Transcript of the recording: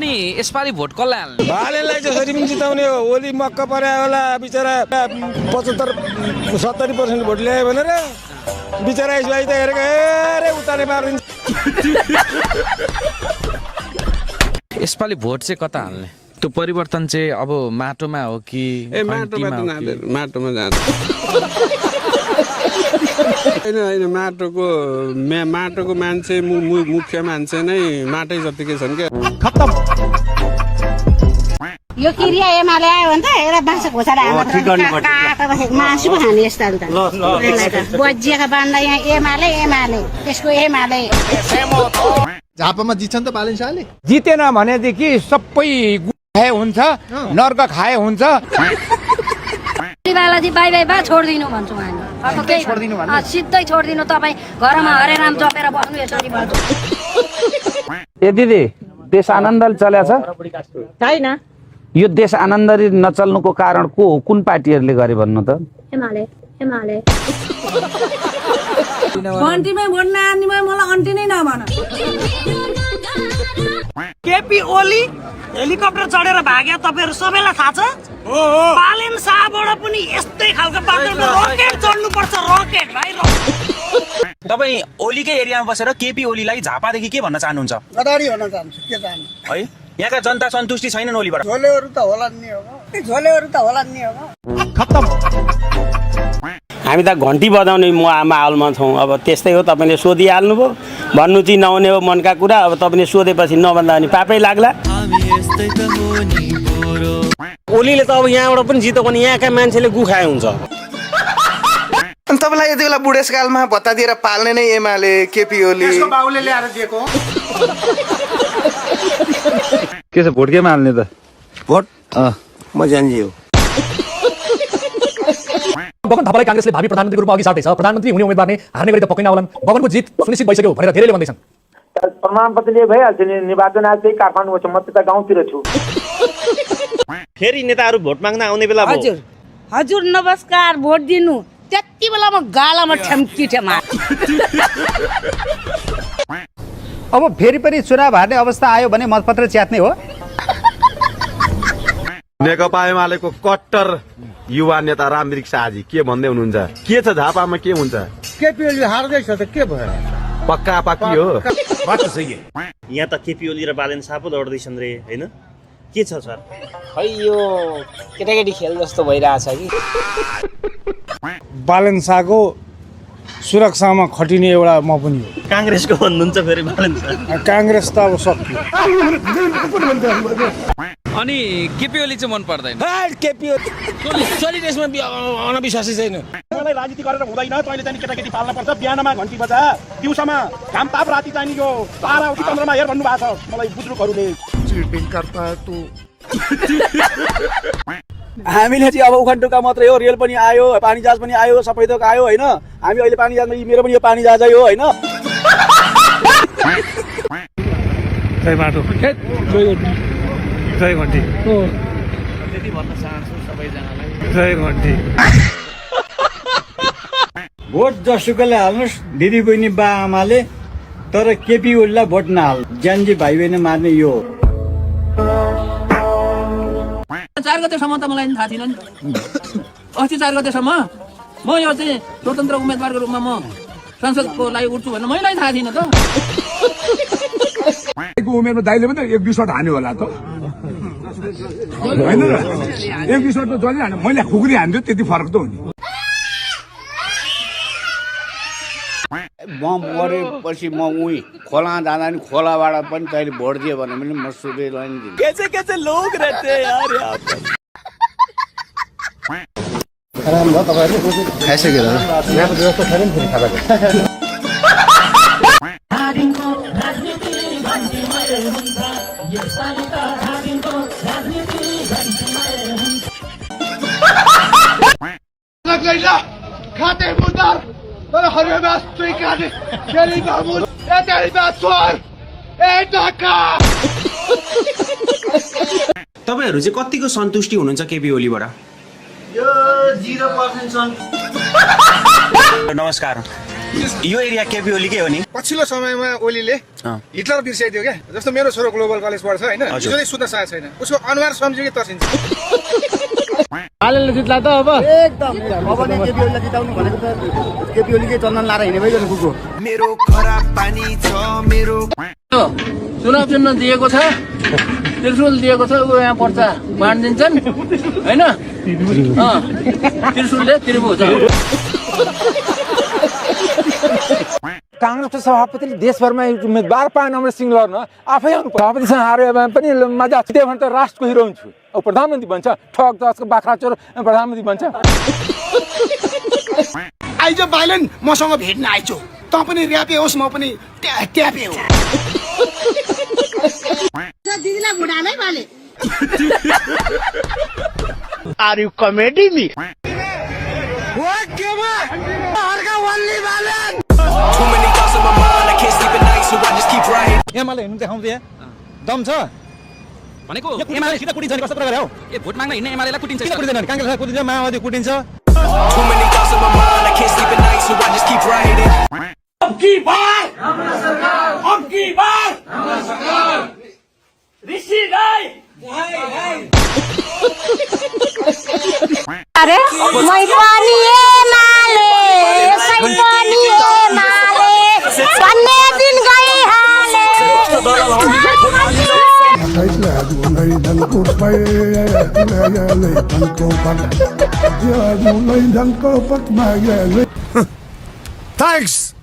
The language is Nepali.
अनि यसपालि भोट कसलाई हाल्ने? बालेलाई जसरी पनि जिताउने हो। ओली मक्क परे होला बिचरा 75-70% भोट ल्यायो भनेर बिचरा यसलाई त हेरेको हेरे उताले मारिदिन्छ। यसपालि भोट चाहिँ कता हाल्ने? त्यो परिवर्तन चाहिँ अब माटोमा हो कि माटोमा जान्छ होइन माटोको मान्छे मुख्य मान्छे नै माटै जतिकै छन् क्या। यो किरिया एमाले आयो भने त एउटा बाँस घोषाएर मासु पो खाने यस्तो त बजिएका बान्दा यहाँ एमाले त्यसको एमाले झापामा जित्छन् त बालेन शाहले। जितेन भनेदेखि सबै खाए हुन्छ, नर्क खाए हुन्छ। बालाजी बाई बाई बा छोडिदिनु भन्छु हामी। अब केही छोडिदिनु भन्नु सिधै छोडिदिनु तपाईँ घरमा हरे नाम जपेर बस्नु यसरी भन्छु। ए दिदी देश आनन्दले चल्या छ छैन यो देश आनन्दले नचल्नुको कारण को हो? कुन पार्टीहरूले गरे भन्नु त? एमाले अन्टीमै भोट नआनिमै मलाई अन्टी नै नभन। केपी ओली हेलिकप्टर चढेर भाग्या तपाईहरु सबैलाई थाहा छ? बालेन शाहबाट पनि यस्तै खालको बाटोमा रकेट चढ्नु पर्छ, रकेट भाइ। तपाई ओलीकै एरियामा बसेर केपी ओलीलाई झापादेखि के भन्न चाहनुहुन्छ? गदारी भन्न चाहन्छु। के चाहनु है? यहाँका जनता सन्तुष्टि छैनन् ओलीबाट? झोलेहरु त होलान् नि हो। खत्तम। हामी त घन्टी बजाउने माहौलमा छौँ। अब त्यस्तै हो, तपाईँले सोधिहाल्नुभयो, भन्नु चाहिँ नहुने हो मनका कुरा। अब तपाईँले सोधेपछि नभन्दा पनि पापै लाग्ला। ओलीले त अब यहाँबाट पनि जित्यो भने यहाँका मान्छेले गुखाए हुन्छ। अनि तपाईँलाई यति बेला बुढेसकालमा भत्ता दिएर पाल्ने नै एमाले केपी ओली बाउले ल्याएर दिएको के छ भोट केमा हाल्ने त? भोट म जान्छु। बगन थापालाई कांग्रेसले भावी प्रधानमन्त्रीको रूपमा अघि सार्दैछ। प्रधानमन्त्री हुने उम्मेदवार नै हार्ने गरी त पक्कै नहोलान्। बगनको जित सुनिश्चित भइसक्यो भनेर धेरैले भन्दैछन्। प्रमाणपत्रले भइहाल्छ नि। निर्वाचन आयोग चाहिँ काठमाडौँमा छ, म त गाउँतिर छु। फेरि नेताहरू भोट माग्न आउने बेला हजुर नमस्कार, भोट दिनु। त्यति बेला म गालामा ठम्की ठेमा। अब फेरि पनि चुनाव हार्ने अवस्था आयो भने मतपत्र च्यात्ने हो। नेकपा एमालेको कट्टर युवा नेता रामवृक्ष शाहजी के भन्दै हुनुहुन्छ? के छ झापामा, के हुन्छ? केपी ओली हार्दैछ त के भयो? पक्का पाकी हो। बात त सही हो। यहाँ त केपी ओली र बालेन शाह पो दौड्दैछन् रे, होइन? के छ सर? खै यो केटाकेटी खेल जस्तो भइरहेछ कि। बालेन शाहको सुरक्षामा खटिने एउटा म पनि हो। काङ्ग्रेसको भन्नुहुन्छ फेरि बालेन शाह? काङ्ग्रेस त अब सक्यो। अनि केपी ओली चाहिँ मन पर्दैन? केपी ओली देशमा अनविश्वासी छैन। मलाई राजनीति गरेर हुँदैन। तैँले चाहिँ केटाकेटी पाल्न पर्छ। बिहानमा घन्टी बजा, दिउँसोमा घाम ताप, राति चाहिँ यो तारा उठी चन्द्रमा हेर भन्नु भएको छ मलाई बुजुर्गहरूले। चिटिङ करता है तू। हामीले चाहिँ अब उखनटुका मात्रै हो। रेल पनि आयो, पानी जहाज पनि आयो, सबै थोक आयो होइन। हामी अहिले पानी जहाजमा मेरो पनि यो पानी जहाजै हो होइन। जय माटो जय घन्टी त्यति भन्न चाहन्छु सबैजनालाई, जय घन्टी। भोट जसुकैले हाल्नुहोस् दिदी बहिनी बा आमाले, तर केपी ओलीलाई भोट नहाल। ज्यानजी भाइ बहिनी मार्ने यो 4 गतेसम्म त मलाई थाहा थिएन नि। अस्ति 4 गतेसम्म म यो चाहिँ स्वतन्त्र उम्मेदवारको रूपमा म संसदको लागि उठ्छु भनेर मैलाई थाहा थिएन त। उमेरमा दाइले पनि त 1-2 शट हान्यो होला त होइन र? 1-2 शट त जसले हान्यो, मैले खुकुरी हान्छु त्यति फरक त हो नि। म मरेपछि म उही खोला जाँदा नि खोलाबाट पनि तैँले भोट दियो भने पनि म सुधैलाई नि दिन्छु। कैसे लोग रहते हैं यार यहाँ पे। खाइसकेर यहाँको व्यवस्था छैन नि फेरि खाजाको। खाते मुद्दार तर हरियाबास तुई काटे तेरी बाबुल ए तेरी बात चोर ए ढाका। तपाईहरु चाहिँ कतिको सन्तुष्टि हुनुहुन्छ केपी ओलीबाट? यो 0% नमस्कार, यो एरिया केपी ओलीकै हो नि पछिल्लो समयमा ओलीले हिटलर बिर्साइदियो क्या जस्तो मेरो छोरो ग्लोबल कलेज पढ्छ होइन हिजोले सुत्न सकेको छैन उसको अनुहार सम्झियो कि तर्सिन्छ पालेले जित्ला त अब एकदम अब नि केपी ओलीलाई जिताउनु भनेको त केपी ओलीकै चन्दन लाएर हिँडे भइगयो कुकुर मेरो खराब पानी छ मेरो चुनाव चिन्ह दिएको छ त्रिशुल दिएको छ ऊ यहाँ पर्चा बाँडिदिन्छन् होइन त्रिशुलले त्रिभुज काङ्ग्रेसको सभापतिले देशभरमा उम्मेदवार पाएन अमर सिंह लड्न आफै आउनु सभापतिसँग हारे पनि मजा छिट्यो भने त राष्ट्रको हिरो हुन्छु अब प्रधानमन्त्री बन्छ ठग दसको बाख्रा चोर प्रधानमन्त्री बन्छ आइज बाइलेन मसँग भेट्न आइजो त पनि र्यापे होस् म पनि ट्यापे हो दिदीलाई बुढालै भने are you comedy me UML हिँड्नु देखाउँदै दम छ भनेको एमाले सिधा कुटिन्छ नि कस्तो कुरा गरे हौ ए भोट माग्न हिँड्ने एमालेलाई कुटिन्छ किन कुटिँदैन काङ्ग्रेस कुटिन्छ माओवादी कुटिन्छ अरे मै पनि एमाले पनि एमाले भन्ने दिन गइहाले Thanks.